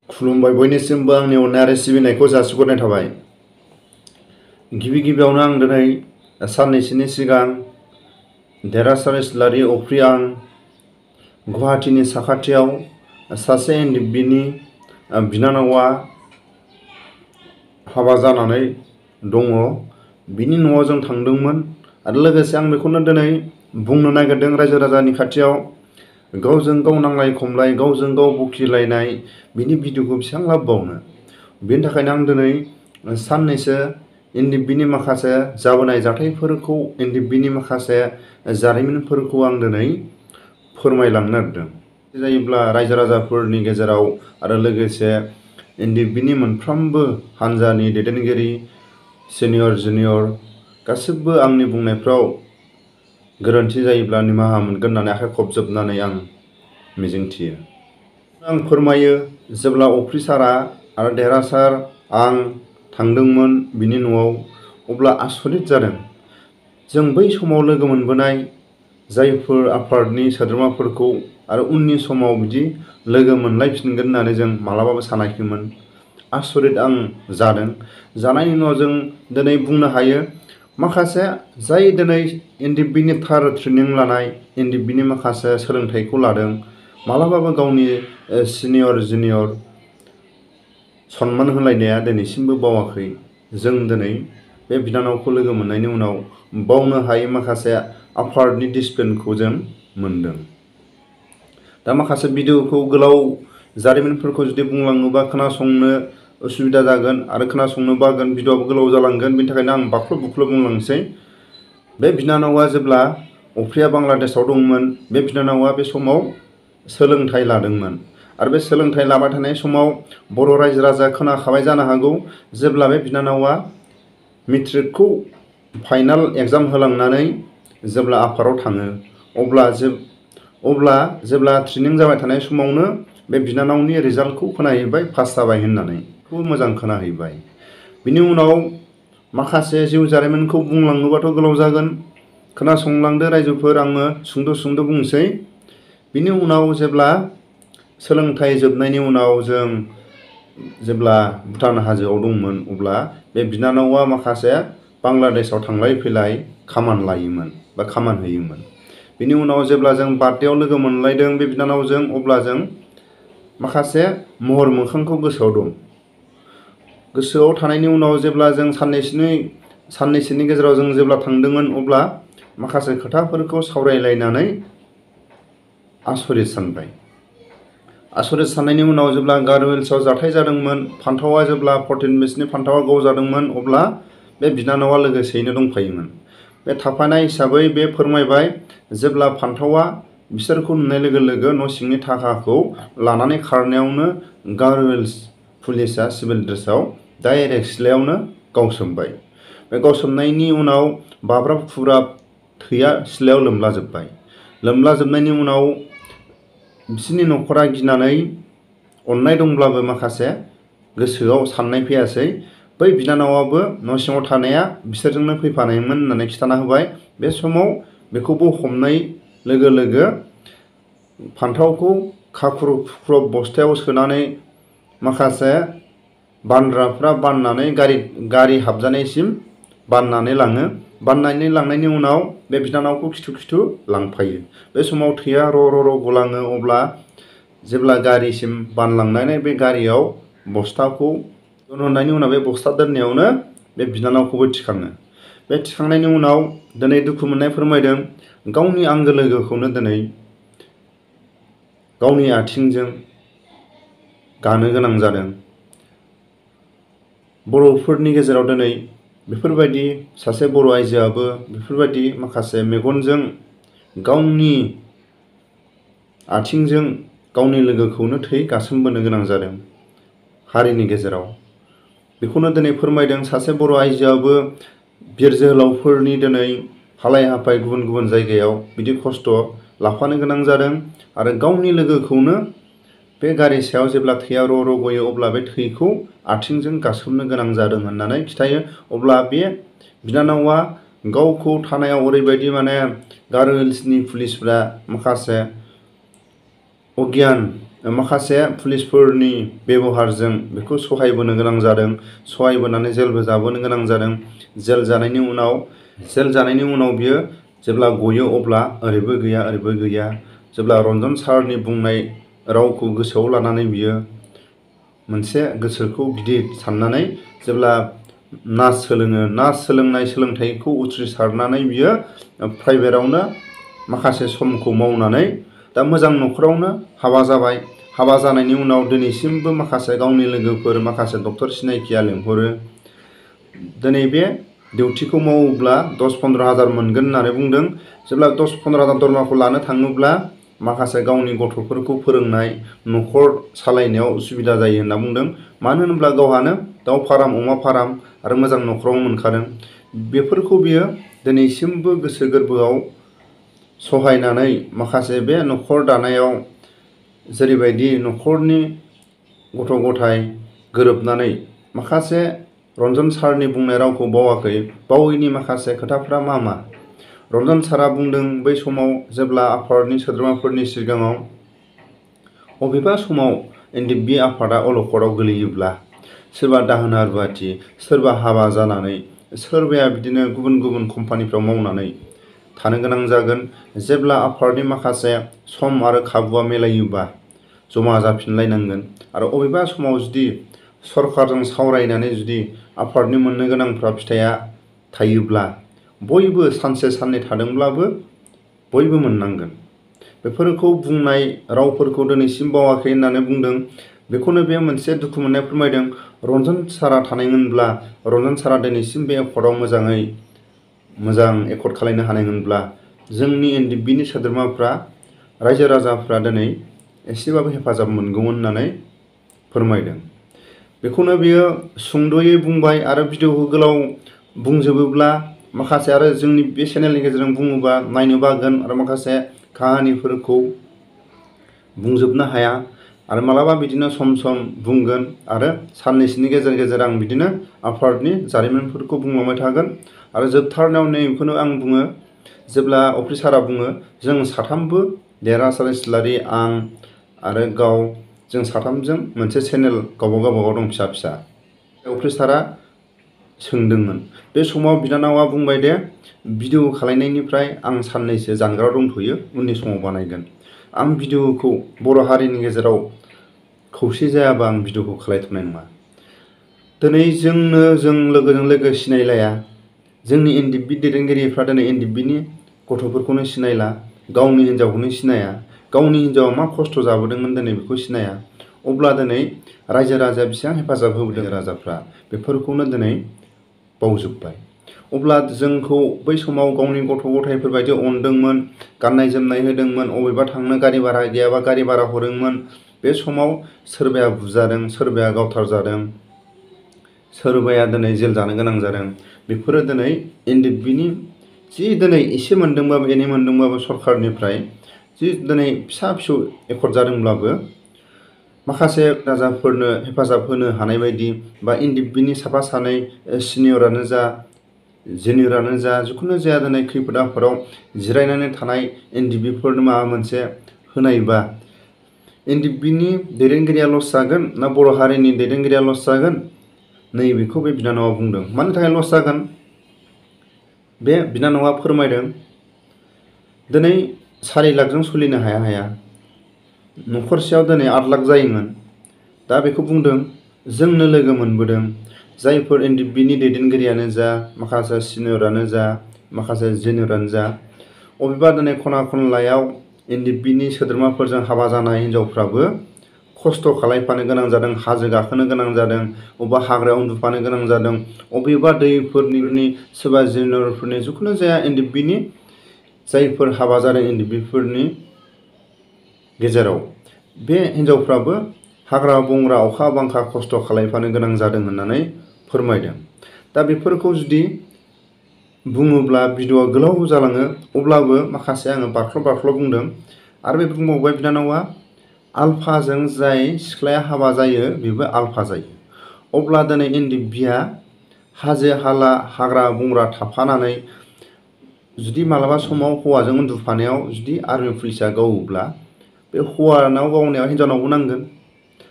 खुलुमबाय बयनिसिमबो आंनि अननाय आरो सिबिनायखौ जासिहरनाय थाबाय। गिबियावनो आं दिनै साननैसोनि सिगां देरहासार इस्लारि अफ्रि आं गुवाहाटीनि साखाथियाव सासे एनडिबिनि बिनानावा हाबा जानानै दङ। बिनि न'आव जों थांदोंमोन आरो लोगोसे आं बेखौनो दिनै बुंनो नागिरदों रायजो राजानि खाथियाव गावजों गाव नांलाय खमलाय गावजों गाव बखिलायनाय बिनि भिडिअखौ बेसेबां लाबबावनो। बेनि थाखायनो आं दिनै साननैसो एनडिबिनि माखासे जाबोनाय जाथायफोरखौ एनडिबिनि माखासे जारिमिनफोरखौ आं दिनै फोरमायलांनो नागिरदों। जायोब्ला रायजो राजाफोरनि गेजेराव आरो लोगोसे एनडिबिनि मोनफ्रोमबो हानजानि दैदेनगिरि सिनियर जुनियर गासिबो आंनि बुंनायफ्राव गोरोन्थि जायोब्ला निमाहा मोनगोन होननानै आखाइ खबजोबनानै आं मिजिंथियो। आं फोरमायो जेब्ला अफ्रि सारा आरो देरहासार आं थांदोंमोन बिनि न'आव अब्ला आसरित जादों। जों बै समाव लोगो मोनबोनाय जायफोर आफादनि सोद्रोमाफोरखौ आरो उननि समाव बिदि लोगो मोनलायफिनगोन होननानै जों मालाबाबो सानाखैमोन। आसरित आं जादों। जानायनि उनाव जों दिनै बुंनो हायो माखासे जाय दिनै एनडिबिनि थार ट्रेनिं लानाय एनडिबिनि माखासे सोलोंथाइखौ लादों मालाबाबो गावनि सिनियर जुनियर सनमान होलायनाया दिनैसिमबो बावाखै। जों दिनै बे बिनानावखौ लोगो मोननायनि उनाव बावनो हायै माखासे आफादनि डिसिप्लिनखौ जों मोनदों। दा माखासे भिडिअखौ गोलाव जारिमिनफोरखौ जुदि बुंलाङोबा खोनासंनो उसुबिदा जागोन आरो खोनासंनो बागोन भिडिअआबो गोलाव जालांगोन। बेनि थाखायनो आं बाख्लुब बुख्लुब बुंलांसै। बे बिनानावा जेब्ला अफ्रिया बांलादेशआव दंमोन बे बिनानावा बे समाव सोलोंथाइ लादोंमोन आरो बे सोलोंथाइ लाबाय थानाय समाव बर' रायजो राजा खोनाखाबाय जानो हागौ जेब्ला बे बिनानावा मेट्रिकखौ फाइनाल एग्जाम होलांनानै जेब्ला आफादाव थाङो अब्ला जेब्ला ट्रेनिं जाबाय थानाय समावनो बे बिनानावनि रिजाल्टखौ खोनाहैबाय पास जाबाय होननानै बेखौ मोजां खोनाहैबाय। बिनि उनाव माखासे जिउ जारिमिनखौ बुंलाङोबाथ' गोलाव जागोन खोनासंलांदो रायजोफोर आङो सुंद' बुंसै। बिनि उनाव जेब्ला सोलोंथाइ जोबनायनि उनाव जों जेब्ला भुटान हाजोआव दंमोन अब्ला बे बिनानावा माखासे बांलादेशआव थांलाय फैलाय खामान लायोमोन बा खामान होयोमोन। बिनि उनाव जेब्ला जों बार्थडेआव लोगो मोनलायदों बे बिनानावजों अब्ला जों माखासे महर मोखांखौ गोसोआव दं। गोसोआव थानायनि उनाव जेब्ला जों साननैसोनि गेजेराव जों जेब्ला थांदोंमोन अब्ला माखासे खोथाफोरखौ सावरायलायनानै आसरित सानबाय। आसरित साननायनि उनाव जेब्ला गारवेल्सआव जाथाय जादोंमोन फान्थावा जेब्ला 14 बेचनि फान्थावा गावजादोंमोन अब्ला बे बिनानावा लोगोसेयैनो दंफायोमोन। बे थाफानाय हिसाबै बे फोरमायबाय जेब्ला फान्थावा बिसोरखौ नुनाय लोगो लोगो न' सिंनि थाखाखौ लानानै खारनायावनो गारवेल्स पुलिसा सिभिल ड्रेसाव डाइरेक्ट सिलायावनो गावसोमबाय। बे गावसोमनायनि उनाव बाब्राब खुब्राब थैया सिलायाव लोमलाजोब्बाय। लोमलाजोबनायनि उनाव बिसोरनि न'खरा गिनानै अननाय दंब्लाबो माखासे गोसोआव साननाय फैयासै। बै बिनानावाबो न' सिङाव थानाया बिसोरजोंनो फैफानायमोन होननानै खिन्थाना होबाय। बे समाव बेखौबो हमनाय लोगो लोगो फान्थावखौ खाख्रुब खुख्रुब बस्थायाव सोनानै माखासे बानग्राफ्रा बाननानै गारि हाबजानायसिम बाननानै लाङो। बाननानै लांनायनि उनाव बे बिनानावखौ खिथु लांफायो। बे समाव थैया र' गलाङो। अब्ला जेब्ला गारिसिम बानलांनानै बे गारियाव बस्थाखौ दोनहरनायनि उनाव बे बस्ता दोननायावनो बे बिनानावखौबो थिखाङो। बे थिखांनायनि उनाव दिनै दुखु मोननाय फोरमायदों गावनि आंगो लोगोखौनो दिनै गावनि आथिंजों गानो गोनां जादों। बर'फोरनि गेजेराव दिनै बेफोरबायदि सासे बर' आइजोआबो बेफोरबायदि माखासे मेगनजों गावनि आथिंजों गावनि लोगोखौनो थै गासोमबोनो गोनां जादों हारिनि गेजेराव। बेखौनो दिनै फोरमायदों सासे बर' आइजोआबो बिर जोहोलावफोरनि दिनै हालाय हाफाय गुबुन जायगायाव बिदि खस्थ' लाफानो गोनां जादों आरो गावनि लोगोखौनो बे गारि सायाव जेब्ला थैया र' गयो अब्ला बे थैखौ आथिंजों गासोमनो गोनां जादों होननानै खिथायो। अब्ला बे बिनानावा गावखौ थानायाव ओरैबायदि माने गारवेल्सनि पुलिसफ्रा माखासे अगियान माखासे पुलिसफोरनि बेबहारजों बेखौ सहायबोनो गोनां जादों, सहायबोनानै जेलबो जाबोनो गोनां जादों। जेल जानायनि उनाव बियो जेब्ला गयो अब्ला ओरैबो गैया। जेब्ला रन्जन सारनि बुंनाय रावखौ गोसोआव लानानै बियो मोनसे गोसोखौ गिदिर साननानै जेब्ला नाच सोलोंनाय सोलोंथाइखौ उथ्रिसारनानै बियो प्राइभेटआवनो माखासे समखौ मावनानै दा मोजां न'खरावनो हाबा जाबाय। हाबा जानायनि उनाव दिनैसिमबो माखासे गावनि लोगोफोर, माखासे डक्टर सिनायखिया लेंहरो। दिनै बे डिउटिखौ मावोब्ला 10-15 हाजार मोनगोन होननानै बुंदों। जेब्ला 10-15 हाजार दरमाखौ लानो थाङोब्ला माखासे गावनि गथ'फोरखौ फोरोंनाय, न'खर सालायनायाव उसुबिदा जायो होनना बुंदों। मानो होनोब्ला गावहानो दाउ फार्म, अमा फार्म आरो मोजां न'खराव मोनखादों। बेफोरखौ बियो दिनैसिमबो गोसो गोरबोआव सहायनानै माखासे बे न'खर दानायाव जेरैबायदि न'खरनि गथ' गथाय गोरोबनानै माखासे रन्जन सारनि बुंनाय रावखौ बावाखै। बावैनि माखासे खोथाफ्रा मा? रन्जन सारा बुंदों बै समाव जेब्ला आफादनि सोद्रोमाफोरनि सिगाङाव बबेबा समाव एनडिएफबि आफादा अलखदाव गोलैयोब्ला, सोरबा दाहोना रुवाथि, सोरबा हाबा जानानै, सोरबाया बिदिनो गुबुन गुबुन कम्पानिफ्राव मावनानै थानो गोनां जागोन। जेब्ला आफादनि माखासे सम आरो खाबुआ मिलायोबा जमा जाफिनलायनांगोन। आरो बबेबा समाव जुदि सरकारजों सावरायनानै जुदि आफादनि मोननो गोनांफ्रा फिथाइया थायोब्ला बयबो सानसे साननै थादोंब्लाबो बयबो मोननांगोन। बेफोरखौ बुंनाय रावफोरखौ दिनैसिम बावाखै होननानै बुंदों। बेखौनो बे मोनसे दुखु मोननाय फोरमायदों। रन्जन सारा थानायमोनब्ला, रन्जन सारा दिनैसिम बे एकर्डआव मोजां एकर्ड खालायनो हानायमोनब्ला जोंनि एनडिएफबिनि सोद्रोमाफ्रा, रायजो राजाफ्रा दिनै एसेबाबो हेफाजाब मोनगौमोन होननानै फोरमायदों। बेखौनो बियो सुंद'यै बुंबाय। आरो भिडिअखौ गोलाव बुंजोबोब्ला माखासे आरो जोंनि बे चेनेलनि गेजेरजों बुङोबा नायनो बागोन आरो माखासे काहानिफोरखौ बुंजोबनो हाया। आरो मालाबा बिदिनो सम सम बुंगोन आरो साननैसोनि गेजेर आं बिदिनो आफादनि जारिमिनफोरखौ बुंलांबाय थागोन। आरो जोबथारनायाव नैबेखौनो आं बुङो, जेब्ला अफिसारा बुङो जों साथामबो, देरहासार इस्लारि, आं आरो गाव, जों साथामजों मोनसे चेनेल गावबागाव दं फिसा। अफिसारा सोंदोंमोन। बे समाव बिनानावा बुंबाय दे भिडिअ खालायनायनिफ्राय आं साननैसो जानगाराव दंथ'यो, उननि समाव बानायगोन। आं भिडिअखौ बर' हारिनि गेजेराव खौसे जायाबा आं भिडिअखौ खालायथ'नाय नङा। दिनै जों लोगोजों लोगो सिनायलाया। जोंनि एनडिएफबि दैदेनगिरिफ्रा दिनै एनडिएफबिनि गथ'फोरखौनो सिनायला, गावनि हिन्जावखौनो सिनाया, गावनि हिन्जावा मा खस्थ' जाबोदोंमोन दिनै बेखौ सिनाया। अब्ला दिनै रायजो राजाया बेसेबां हेफाजाब होबोदों राजाफ्रा, बेफोरखौनो दिनै बावजोब्बाय। अब्ला जोंखौ बै समाव गावनि गथ' गथायफोरबायदि अनदोंमोन, गाननाय जोमनाय होदोंमोन, अबेबा थांनो गारि भारा गैयाबा गारि भारा हरोमोन। बे समाव सोरबाया बुजादों, सोरबाया गावथारजादों, सोरबाया दिनै जेल जानो गोनां जादों। बेफोरो दिनै एनडिएफबिनि जि दिनै एसे मोनदोंबाबो, एनै मोनदोंबाबो सरकारनिफ्राय जि दिनै फिसा फिसौ एकर्ड जादोंब्लाबो माखासे राजाफोरनो हेफाजाब होनो हानाय बायदि बा एनडिएफबिनि साफा सानै सिनियरानो जा, जुनियरानो जा, जिखुनु जाया दिनै खैफोद आफोदाव जिरायनानै थानाय एनडिएफबिफोरनो माबा मोनसे होनायबा एनडिएफबिनि दैदेनगिरिया लस जागोन ना बर' हारिनि दैदेनगिरिया लस जागोन? नैबेखौ बे बिनानावा बुंदों। मानि थाखाय लस जागोन? बे बिनानावा फोरमायदों दिनै 4 लाखजों सोलिनो हाया। न'खरसेयाव दिनै 8 लाख जायोमोन। दा बेखौ बुंदों जोंनो लोगो मोनबोदों। जायफोर एनडिएफबिनि दैदेनगिरियानो जा, माखासे सिनियरानो जा, माखासे जुनियरानो जा, अबेबा दिनै खना खनलायाव एनडिएफबिनि सोद्रोमाफोरजों हाबा जानाय हिनजावफ्राबो खस्थ' खालायफानो गोनां जादों, हाजो गाखोनो गोनां जादों, अबेबा हाग्रायाव उन्दुफानो गोनां जादों, अबेबा दैफोरनि सोरबा जुनियरफोरनि, जिखुनु जाया एनडिएफबिनि जायफोर हाबा जादों एनडिएफबिफोरनि गेजेराव बे हिनजावफ्राबो हाग्रा बंग्रा, अखा बांखा खस्थ' खालायफानो गोनां जादों होननानै फोरमायदों। दा बेफोरखौ जुदि बुङोब्ला भिडिअआ गोलाव जालाङो। अब्लाबो माखासे आङो बारख्ल' बुंदों। आरो बे बुंबावबाय बिनानावा, आलफाजों जाय सिख्लाया हाबा जायो बेबो आलफा जायो। अब्ला दिनै एनडिएफबिया हाजो हाला, हाग्रा बंग्रा थाफानानै जुदि मालाबा समाव हौवाजों उन्दुफानायाव जुदि आर्मि पुलिसा गावोब्ला बे हौवानाव गावनायाव हिन्जावनावबो नांगोन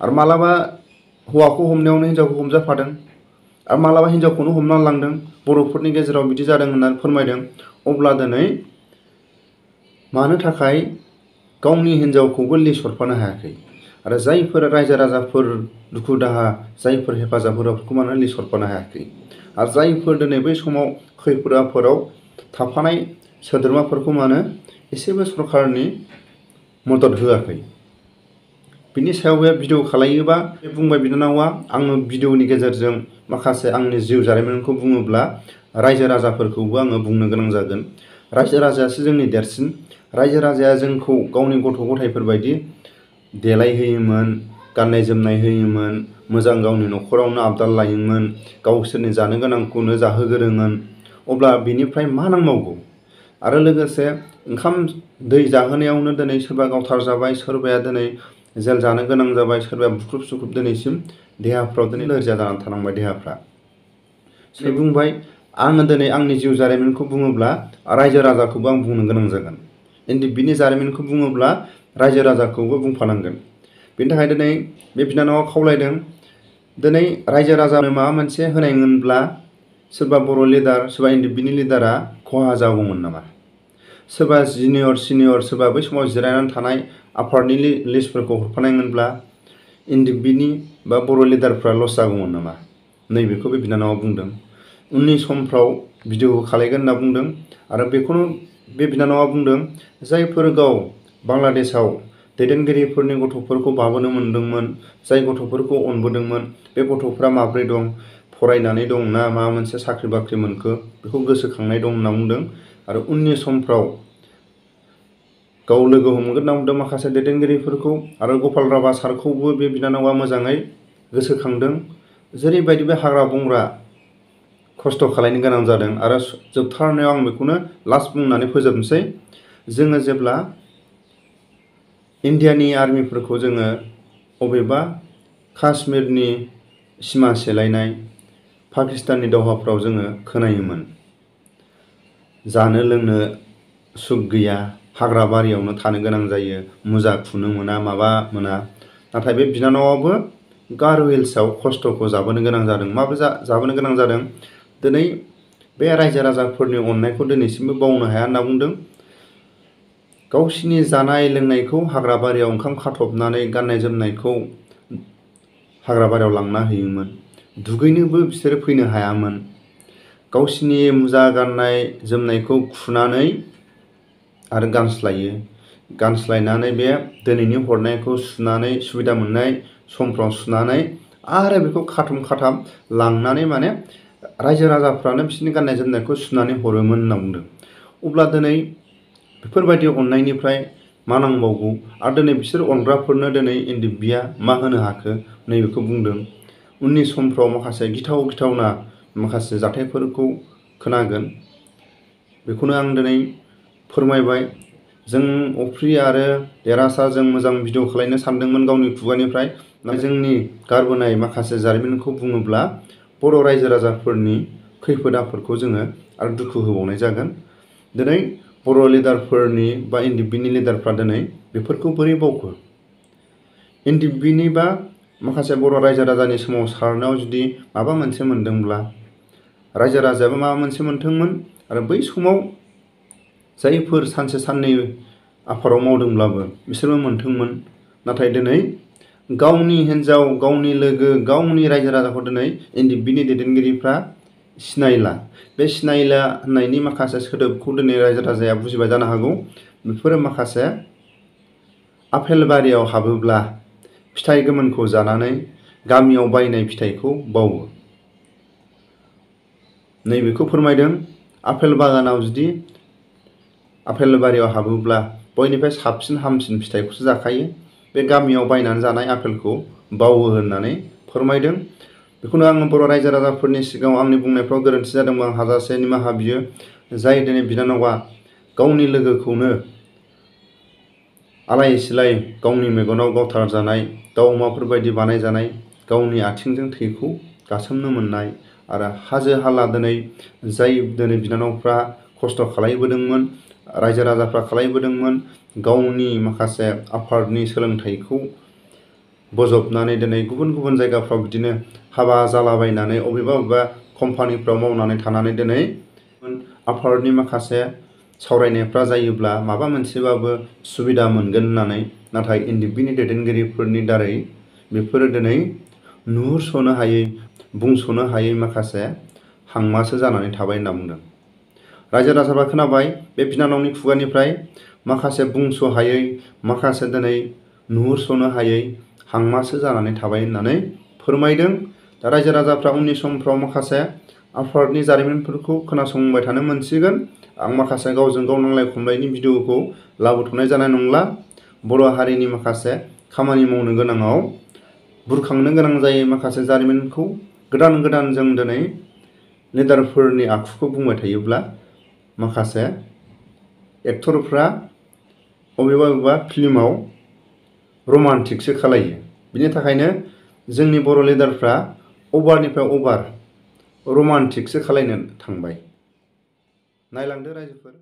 आरो मालाबा हौवाखौ हमनायावनो हिन्जावखौ हमजाफादों आरो मालाबा हिन्जावखौनो हमना लांदों बर'फोरनि गेजेराव बिदि जादों होननानै फोरमायदों। अब्ला दिनै मानो थाखाय गावनि हिन्जावखौबो लिस्ट हरफानो हायाखै आरो जायफोर रायजो राजाफोर दुखु दाहा जायफोर हेफाजाब होग्राफोरखौ मानो लिस्ट हरफानो हायाखै आरो जायफोर दिनै बै समाव खैफोद आफोदाव थाफानाय सोद्रोमाफोरखौ मानो एसेबो सरकारनि मदद होआखै। बिनि सायाव बे भिडिअ खालायोबा बे बुंबाय बिनानावा आङो भिडिअनि गेजेरजों माखासे आंनि जिउ जारिमिनखौ बुङोब्ला रायजो राजाफोरखौबो आङो बुंनो गोनां जागोन। रायजो राजायासो जोंनि देरसिन। रायजो राजाया जोंखौ गावनि गथ' गथायफोरबायदि देलायहोयोमोन, गाननाय जोमनाय होयोमोन, मोजां गावनि न'खरावनो आबदाल लायोमोन, गावसोरनि जानो गोनांखौनो जाहोगोरोमोन। अब्ला बिनिफ्राय मा नांबावगौ? आरो लोगोसे ओंखाम दै जाहोनायावनो दिनै सोरबा गावथार जाबाय, सोरबाया दिनै जेल जानो गोनां जाबाय, सोरबाया बुख्रुब सुख्रुब दिनैसिम देहाफ्राव दिनै नोरजिया जानानै थानांबाय देहाफ्रा। बे बुंबाय आङो दिनै आंनि जिउ जारिमिनखौ बुङोब्ला रायजो राजाखौबो आं बुंनो गोनां जागोन। बिनि जारिमिनखौ बुङोब्ला रायजो राजाखौबो बुंफानांगोन। बेनि थाखाय दिनै बे बिनानावा खावलायदों दिनै रायजो राजानो माबा मोनसे होनायमोनब्ला सोरबा बर' लिडार सोरबा एनडिएफबिनि लिडारा खहा जागौमोन नामा? सोरबा जुनियर सिनियर सोरबा बै समाव जिरायनानै थानाय आफादनि लिस्टफोरखौ हरफानायमोनब्ला एनडिएफबिनि बा बर' लिडारफ्रा लस जागौमोन नामा? नैबेखौ बे बिनानावा बुंदों। उननि समफ्राव भिडिअ खालायगोन होनना बुंदों आरो बेखौनो बे बिनानावा बुंदों जायफोर गाव बांलादेशआव दैदेनगिरिफोरनि गथ'फोरखौ बाबोनो मोनदोंमोन, जाय गथ'फोरखौ अनबोदोंमोन, बे गथ'फ्रा माब्रै दं, फरायनानै दं ना माबा मोनसे साख्रि बाख्रि मोनखो बेखौ गोसोखांनाय दं होनना बुंदों आरो उननि समफ्राव गाव लोगो हमगोन होनना बुंदों माखासे दैदेनगिरिफोरखौ आरो गपाल राभा सारखौबो बे बिनानावा मोजाङै गोसोखांदों। जेरैबायदि बे हाग्रा बंग्रा खस्थ' खालायनो गोनां जादों आरो जोबथारनायाव आं बेखौनो लास्ट बुंनानै फोजोबनोसै। जोङो जेब्ला इन्डियानि आर्मिफोरखौ जोङो अबेबा काश्मीरनि सिमा सेलायनाय पाकिस्ताननि दावहाफ्राव जोङो खोनायोमोन जानो लोंनो सुख गैया, हाग्रा बारियावनो थानो गोनां जायो, मुजा खुनो मोना माबा मोना। नाथाय बे बिनानावाबो गार' हिल्सआव खस्थ'खौ जाबोनो गोनां जादों। माबोरै जाबोनो गोनां जादों? दिनै बे रायजो राजाफोरनि अननायखौ दिनैसिमबो बावनो हाया होनना बुंदों। गावसिनि जानाय लोंनायखौ हाग्रा बारियाव ओंखाम खाथबनानै गाननाय जोमनायखौ हाग्रा बारियाव लांना होयोमोन। दुगैनोबो बिसोरो फैनो हायामोन। गावसिनि मुजा गाननाय जोमनायखौ खुनानै आरो गानस्लायनानै बे दिनैनि हरनायखौ सुनानै सुबिदा मोननाय समफ्राव सुनानै आरो बेखौ खाथुम खाथाम लांनानै माने रायजो राजाफ्रानो बिसोरनि गाननाय जोमनायखौ सुनानै हरोमोन होनना बुंदों। अब्ला दिनै बेफोरबायदि अननायनिफ्राय मा नांबावगौ? आरो दिनै बिसोर अनग्राफोरनो दिनै एनडिएफबिआ मा होनो हाखो? नैबेखौ बुंदों। उननि समफ्राव माखासे गिथावना माखासे जाथायफोरखौ खोनागोन। बेखौनो आं दिनै फोरमायबाय। जों अफ्रि आरो देरहासार जों मोजां भिडिअ खालायनो सानदोंमोन गावनि खुगानिफ्राय। जोंनि गारबोनाय माखासे जारिमिनखौ बुङोब्ला बर' रायजो राजाफोरनि खैफोद आफोदखौ जोङो आरो दुखु होबावनाय जागोन। दिनै बर' लिडारफोरनि बा एनडिएफबिनि लिडारफ्रा दिनै बेफोरखौ बोरै बावखो? एनडिएफबिनि बा माखासे बर' रायजो राजानि सोमावसारनायाव जुदि माबा मोनसे मोनदोंब्ला रायजो राजायाबो माबा मोनसे मोनथोंमोन आरो बै समाव जायफोर सानसे साननै आफादाव मावदोंब्लाबो बिसोरबो मोनथोंमोन। नाथाय दिनै गावनि हिन्जाव, गावनि लोगो, गावनि रायजो राजाखौ दिनै एनडिएफबिनि दैदेनगिरिफ्रा सिनायला। बे सिनायला होननायनि माखासे सोदोबखौ दिनै रायजो राजाया बुजिबाय जानो हागौ। बेफोरो माखासे आपेल बारियाव हाबोब्ला फिथाइ गोमोनखौ जानानै गामियाव बायनाय फिथाइखौ बावो। नैबेखौ फोरमायदों। आपेल बागानाव जुदि आपेल बारियाव हाबोब्ला बयनिफ्राय साबसिन हामसिन फिथाइखौसो जाखायो। बे गामियाव बायनानै जानाय आपेलखौ बावो होननानै फोरमायदों। बेखौनो आङो बर' रायजो राजाफोरनि सिगाङाव आंनि बुंनायफ्राव गोरोन्थि जादोंबा आं हाजासे निमाहा बियो। जाय दिनै बिनानावा गावनि लोगोखौनो आलाय सिलाय गावनि मेगनाव गावथार जानाय, दाउ अमाफोरबायदि बानायजानाय, गावनि आथिंजों थैखौ गासोमनो मोननाय आरो हाजो हाला दिनै जाय दिनै बिनानावफ्रा खस्थ' खालायबोदोंमोन, रायजो राजाफ्रा खालायबोदोंमोन, गावनि माखासे आफादनि सोलोंथाइखौ बजबनानै दिनै गुबुन गुबुन जायगाफ्राव बिदिनो हाबा जालाबायनानै अबेबा कम्पानिफ्राव मावनानै थानानै दिनै आफादनि माखासे सावरायनायफ्रा जायोब्ला माबा मोनसेबाबो सुबिदा मोनगोन होननानै नाथाय एनडिएफबिनि दैदेनगिरिफोरनि दारै बेफोरो दिनै नुहुरस'नो हायै बुंस'नो हायै माखासे हांमासो जानानै थाबाय होनना बुंदों। रायजो राजाफ्रा खोनाबाय बे बिनानावनि खुगानिफ्राय माखासे बुंस' हायै माखासे दिनै नुहुरस'नो हायै हांमासो जानानै थाबाय होननानै फोरमायदों। दा रायजो राजाफ्रा उननि समफ्राव माखासे आफादनि जारिमिनफोरखौ खोनासंबाय थानो मोनसिगोन। आं माखासे गावजों गाव नांलाय खमलायनि भिडिअखौ लाबोथ'नाय जानाय नंला। बर' हारिनि माखासे खामानि मावनो गोनाङाव बुरखांनो गोनां जायो माखासे जारिमिनखौ गोदान गोदान जों दिनै लिडारफोरनि आखुखौ बुंबाय थायोब्ला माखासे एक्टरफ्रा बबेबा फिल्माव रमान्टिकसो खालायो। बिनि थाखायनो जोंनि बर' लिडारफ्रा अभारनिफ्राय अभार रमान्टिकसो खालायनो थांबाय। नायलांदो रायजोफोर।